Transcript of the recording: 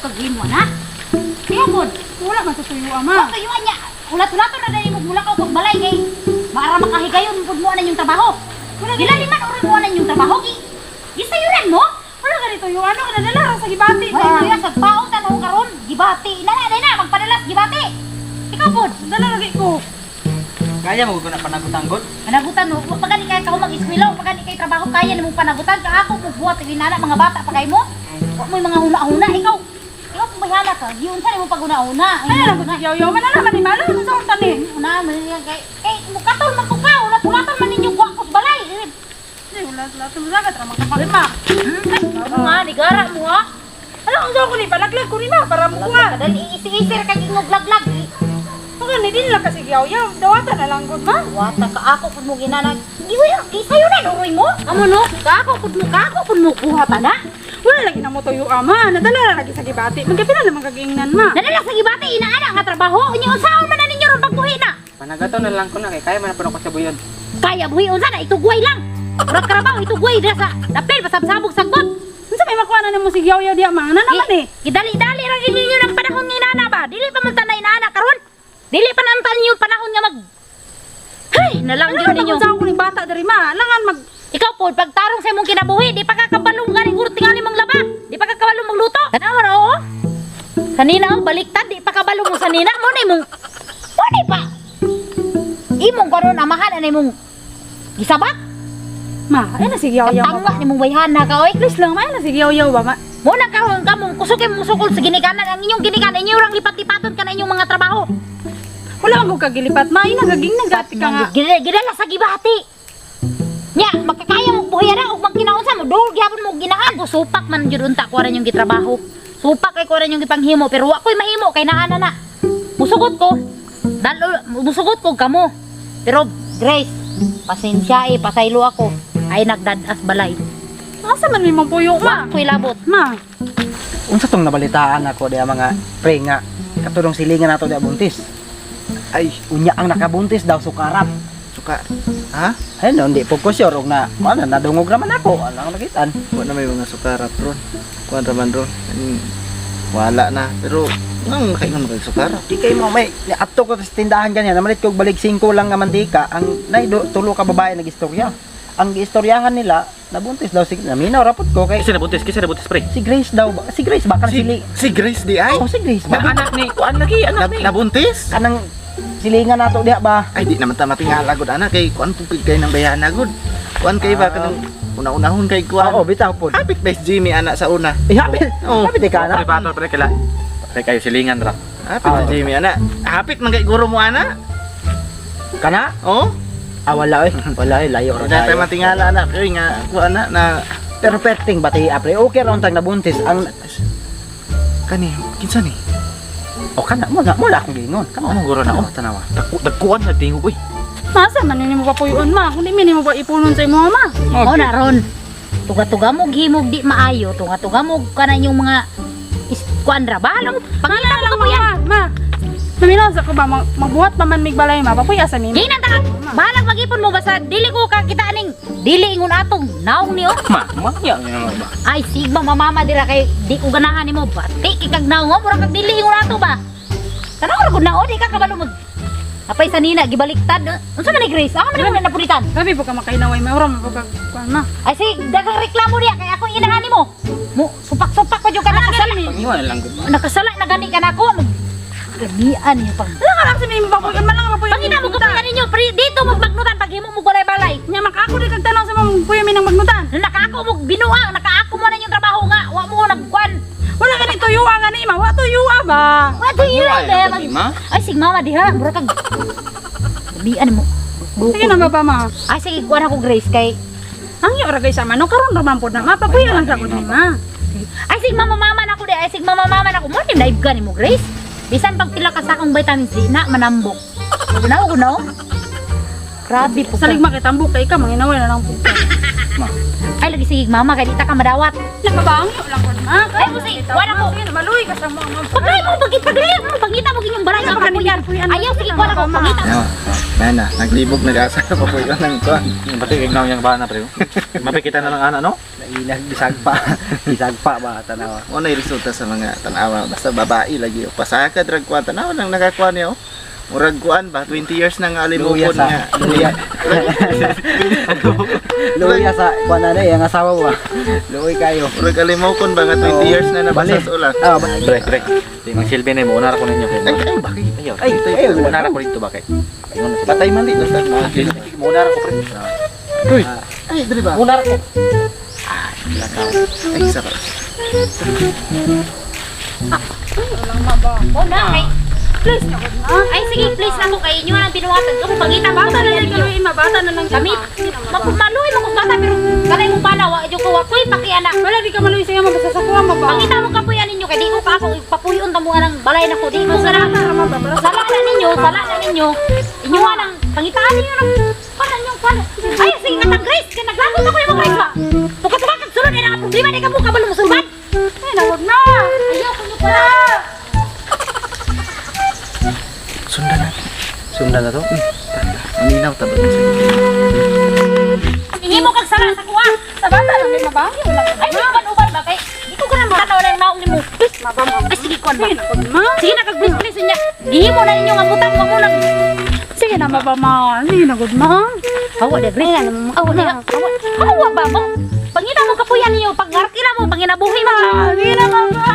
kag himo na. Tiyo pod. Wala man sa tuyo, ama. Wa tuyuan niya. Ulat-ulaton na dali mo mulakaw kag balay kay maara makahigayon pud mo na yung trabaho. Wala gilaliman uri mo na yung trabaho gi. Gisayuran mo? Wala gani tuyo, ano ka nadala ra sa gibati Ay, ba? kuya, sa paon tanong karon, gibati. Na na, na, magpadalas gibati. Ikaw pod. Dala lagi ko. Kaya mo ko na panagutanggol? Panagutan no, wa pa gani kay ka mag-eskwela, wa pa gani kay trabaho kaya nimo panagutan ka ako mo buhat inana mga bata pa kay mo. Wa mo'y mga huna-huna ikaw. Ikaw kung bayhana ka, giunsa nimo pag-huna-huna. Ay lang ko si Yaw-Yaw, man na man ni malo man sa unta ni. Una man niya kay kay mukatol man ko ka, ulat-ulatan man ninyo wa ko sa balay. Di wala wala tumusagat ra makapakit ma. Nga nigara mo ha. Ala unsa ko ni palaglag ko ni ma para mukuha. Dali isi-isir kag ingoglaglag. Mga ni din lang kasi Yaw-Yaw, dawatan na lang gud ma. Wata ka ako pud mo ginana. Giuyo, gisayo na uroy mo. Amo no, ka ako pud mo, ka ako pud mo kuha pa na. Wala lagi na mo tuyo ama, nadala ra lagi sa gibati. Magkapila naman kag ingnan ma. Nadala sa gibati inaana nga trabaho, unya unsaon man na ninyo ron pagbuhi na? Panagato na lang ko na kay kaya man na po ako sa buyon. Kaya buhi unsa na itugway lang. Murag karabaw itugway dira sa dapil pasabsabog sagbot. Unsa may makuha na nimo si Yaw-Yaw diya ma? Ana naman eh. Gidali-dali ra gid ninyo ng panahon nga inaana ba? Dili pa man tanay inaana karon. Dili pa man tan yung panahon nga mag Hey, nalang Ano gyud ninyo. Unsa ko ni bata diri ma? Langan mag Ikaw po, pagtarong sa imong kinabuhi, di pa kakabalong ganing guro tingali mong laba. Di pa kakabalong magluto. Tanawa ra oo. Sanina oh, baliktad, di pa kabalo mo sanina mo na imong mo na pa. Imong karon amahan ana imong gisabak. Ma, ay na si Yaw-Yaw. Tangwa nimong bayhana ka oy. Please lang, ma, ay na si Yaw-Yaw ba ma? Mo na karon ka mong kusog kay mong sukol sa ginikanan ang inyong ginikanan inyo rang lipat-lipaton ka na inyong mga trabaho. Wala man ko kagilipat ma, ay nagaging nagati ka nga. Gidala sa gibati. Nya, makakaya mo buhay ra og magkinaunsa mo duol gihapon mo ginahan ko supak man jud unta ko rin yung gitrabaho. Supak kay ko rin yung gipanghimo pero wa ko'y mahimo kay naana na. Musugot ko. Dalo musugot ko kamo. Pero Grace, pasensya eh, pasaylo ako. Ay nagdadas balay. Asa man may mampuyo ma? Wa ko'y labot. Ma, Unsa tong nabalitaan ako diya mga pre nga katulong silingan nato diya buntis. Ay, Unya ang nakabuntis daw sukarap. suka. Ha? Ay no, hindi po ko sure og na ano nadungog naman ako, ano ang nakitaan. Wala na may mga sukarap ron. Kuan raman ron. Wala na. Pero, nang nakaingon kay sukarap. Di kay mo may adto ko sa tindahan ganyan, namalit ko og balik 5 lang nga mantika, ang nay do, tulo ka babae nagistorya. Ang giistoryahan nila nabuntis daw si naminaw rapot ko kay Kisa nabuntis, kisa nabuntis pre. si Grace daw ba? Si Grace ba kanang Si, sili? si Grace di ay? Oh, si Grace ba? Na anak ni kuan lagi, anak ni. Nabuntis? Kanang silingan nato diha ba? Ay, di naman ta matingala gud ana kay kuan pud kay nang bayana gud. Kuan kay ba kanang una-unahon kay kuan. Oo, bitaw po. Hapit ba si Jimmy ana sa una? Eh, hapit. Oo. Hapit di ka na. Pre battle pre kala. Pre kayo silingan ra. Hapit si Jimmy ana. Hapit man kay guro mo ana. Kana? Oh. Ah, wala eh. Wala eh, layo ra Wala tayo tayo. matingala ana kay nga kuan ana na Pero perting bati apre. Okay ra untang nabuntis ang kani kinsa ni? o kana mo na mo na akong giingon. Kana Ano guro na oh, oh. tanawa. Dagku dagkuan na tingog uy. masa man nimo papuyoon ma? Kung di mo ba ipunon sa imo ma? Mo na ron. Tuga-tuga mo himog di maayo, tuga-tuga mo kana yung mga is kuan ra ba? Alam mo, pangita mo ka Ma, ma. Naminaw sa ko ba magbuhat pa man mig balay ma? Papuya sa nimo. Ginan ta bahalag mag-ipon mo basta dili ko ka kita aning dili ingon atong naong niyo. Ma, mangya nga ba. Ay sigma mamama dira kay di ko ganahan nimo bati kay kag naong oh, mura kag dili ingon ato ba. Tanaw ra gud naon di ka kabalo mag Apay sa nina gibaliktad. Unsa man ni Grace? Ako man ni napulitan. Grabe po ka makainaway ma. Ora man po ka kuan ma. Ay sig daghang reklamo diya kay ako inahan nimo. Mo supak-supak ko jud ka nakasala. Pangiwan na lang gud. Nakasala na gani ka nako. Mag Gamian niyo pag Ala ka lang sa nimo papuyoon ma lang papuyoon. Pangina mo kapuyan ninyo, pre, dito magbagnutan pag himo mo balay-balay. Nya makaako di kag tanaw sa mga puyo mi nang magnutan. Nakaako mo binuang, nakaako mo na yung trabaho nga, wa mo nagkuan. Wala ka ni tuyua nga ni ma. Wa tuyua ba? Wa do you Pangiwan na lang gud, ma. Ay sig mama diha, mura kag Gamian mo. Sige na ba ba ma? Ay sige, kuan ako Grace kay Ang iyo ra kay sa mano karon ra man pod na ma. Papuyo lang sa ko ni ma. Ay sig mama mama na ako di, ay sig mama mama na ako. Mo ni naib ka nimo Grace. Bisan pag pila ka sa akong vitamins D na manambok. Gunaw gunaw. Grabe po. Salig makitambok kay ka manginaway na lang po. Ay lagi sige mama kay di ta ka madawat. Nakabaang iyo lang pod ma. Ay mo si, wala ko. Maluoy ka sa mga ma. Paglayo mo pagit paglayo mo pangita mo inyong balay sa kapuyan. Ayaw, sige, kuha na ko pangita. No. Nana, naglibog nag-asa pa po yun ng kuan. Pati ignaw niyang bana, pre. Mapikita na lang ana, no? Nailag bisagpa. Bisagpa ba tanawa. Mo na resulta sa mga tanawa basta babae lagi oh. Pasaka drag kuan tanawa nang nakakuan niya oh. Murag kuan ba 20 years na nga Luya alimokon sa nga. luya. Luya sa kuan na eh, ang asawa ba. Luoy kayo. Murag alimokon ba nga 20 years na nabasa Bali. sa ulan. Ah, ba- Pre, pre. Di magsilbi na mo una ra ko ninyo kay. Ay, ay, bakit? Ayaw. Ay, ay, Una ra ko dito ba kay. Patay man di basta. Muna ra ko, pre. Uy. Ay, diri ba? Muna ra ko. Ay, isa pa. O na kay. Please na gud ma. Ay sige, please na ko kay inyo ang binuhatan ko pangita mo Bata na kapuyan lang ninyo. kaluoy ma, bata na lang siya, Kami ma. Sige na, ma, ba? mapumaluy mo kung bata pero kanay mo bana wa jud ko wa koy pakiana. Wala di ka maluoy sa iya ma basta sa kuha ma ba. Pangita mo kapuyan ninyo kay di ko pa ako ipapuyon ta mo anang balay nako di ko Basta ganahan. ra ma ba. Basta Sala na ninyo, sala na ninyo. Inyo nang pangitaan ninyo ng panan yung pan. Ay, sige nga tang Grace, kay naglagot ako yung Grace ba. Tuka-tuka kag sulod ay nga problema di ka mo kabalo mo sulbad. Ay na gud na. Ayaw ko nyo pala. Sundan natin. Sundan na to. Maminaw ta ba sa Himo kag sala sa kuha. Sa bata lang ma ba. Wala Ay, sige uban-uban ba kay di ko kanang tanaw na yung naong nimo. ma ba ma. Ay, sige kuan ba. Sige na gud ma. Sige na kag please please niya. Gihimo na ninyo nga butang wa mo nag Sige na ma ba ma. Sige na gud ma. Hawa de Grace. Hawa de. Hawa. Hawa ba mo? Pangita mo kapuyan ninyo, pag ngarkila mo, panginabuhi mo. Sige na ma ba.